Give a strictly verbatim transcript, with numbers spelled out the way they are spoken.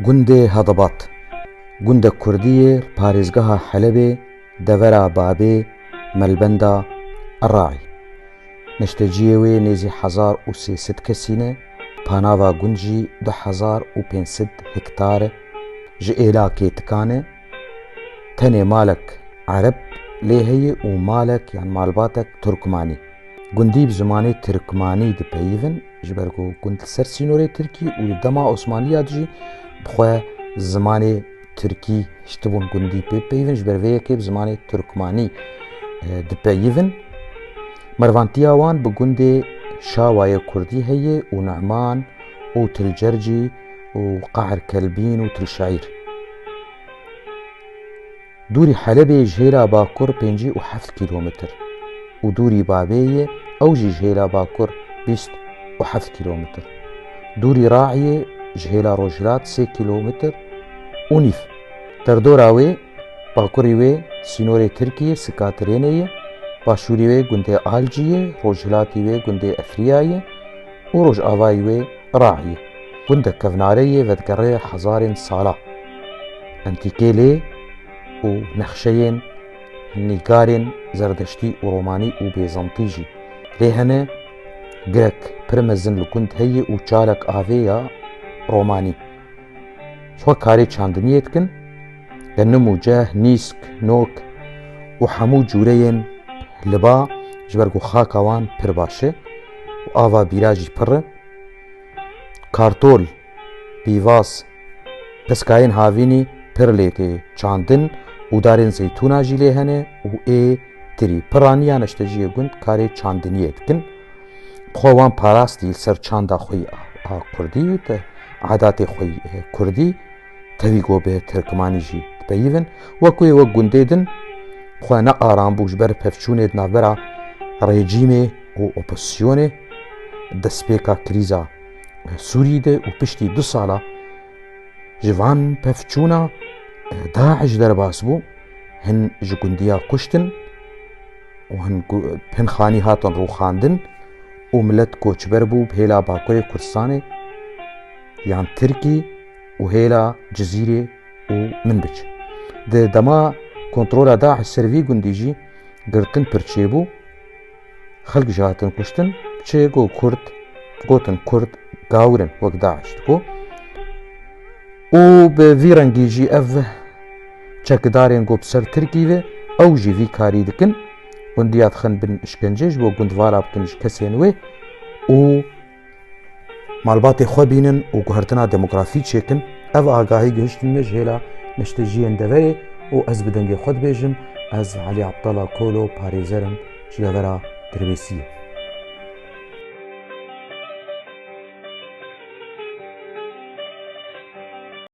Gundê Hedebat. Gundek kurdî yê parêzgeha Helebê, devera Babê, melbenda Raî. Neşteciyê wê nêzî hezar û sê sed kesî ne, panava gund jî du hezar û pênc sed hektar e. Ji êlakê tikan e. Tenê malek Ereb lê heye û malek yan malbatek Turkmanî. Gundî bi zimanê Tirkmanî dipeyivin, ji ber ku gund li ser sînorê Tirkî û di dema Osmaniya de jî bi xwe zimanê Tirkî hiştibûn gundî pê bipeyivin, ji ber vê yekê bi zimanê Tirkmanî, e, dipeyivin. Mervantiya wan bi gundê Şawayê Kurdî heye û Ne'man û Til Cercî û Qahr Kelbîn û Til Şeîr. Dûrî Helebê ji hêla bakur pêncî û heft kîlometr û dûrî Babê ye, ew jî ji hêla bakur bîst û heft kîlometr. Dûrî Raiyê ji hêla rojhilat sê kîlometr û nîv. Derdora wê, bakurî wê sînorê Tirkiyê Sikatirênê ye, başûrî wê gundê Alcî ye, rojhilatî wê gundê Efriya ye û rojavayî wê Raiyê. Gundek kevnare yê vedigere hezarên sala. Entîkê lê û nexşeyên nîgarên zerdeştî û romanî û bêzantî jî lê hene. Girek pir mezin li gund heye û çalek avê ya romanî. Ji xwe karê çandiniyê dikin. Genim û ceh, nîsk, nok û hemû cûreyên liba, ji ber ku xaka wan pir baş e û ava bîra jî pir e. Kartol, pîvaz, piskayên havînî pir lê tê çandin û darên zeytûna jî lê hene û ê tirî. Piraniya neşteciyê gund karê çandiniyê dikin. Xwe wan parastî li ser çanda xwe yî a, a kurdî û te adatê xwe yî, e, kurdî tevî ku bi tirkmanî jî dipeyivin. Wek wê wek gundê din xwe ne aram bû ji ber pevçûnê di navbera rejîmê û opozisyonê, destpêka krîza Sûrî de û piştî du sala ji van pevçûna, e, DAIŞ derbas bû. Hin ji gundiya kuştin û hin gu-, hin xanî hatin rûxandin û milet koçber bû bi hêla Bakurê Kurdistanê yan Tirkî û hêla Cizîrê û Minbic. Di dema kontrola DAIŞ ser vî gundî jî girtin pir çêbû. Xelk jî hatin kuştin, çê ku Kurd, gotin Kurd gawir in, wek DAIŞ digo. Û bi vî rengî jî ev çekdarên ku bi ser Tirkî ve, ew jî vî karî dikin. Gundiya dixin bin işkence ji bo gund vala bikin ji kesên wê û malbatê xwe bînin û guhertina demografî çêkin. Ev agahî gihiştin me ji hêla neşteciyên deverê û ez bi dengê xwe dibêjim, ez Elî Abdala Kolo parêzer im ji devera Dirbêsiyê.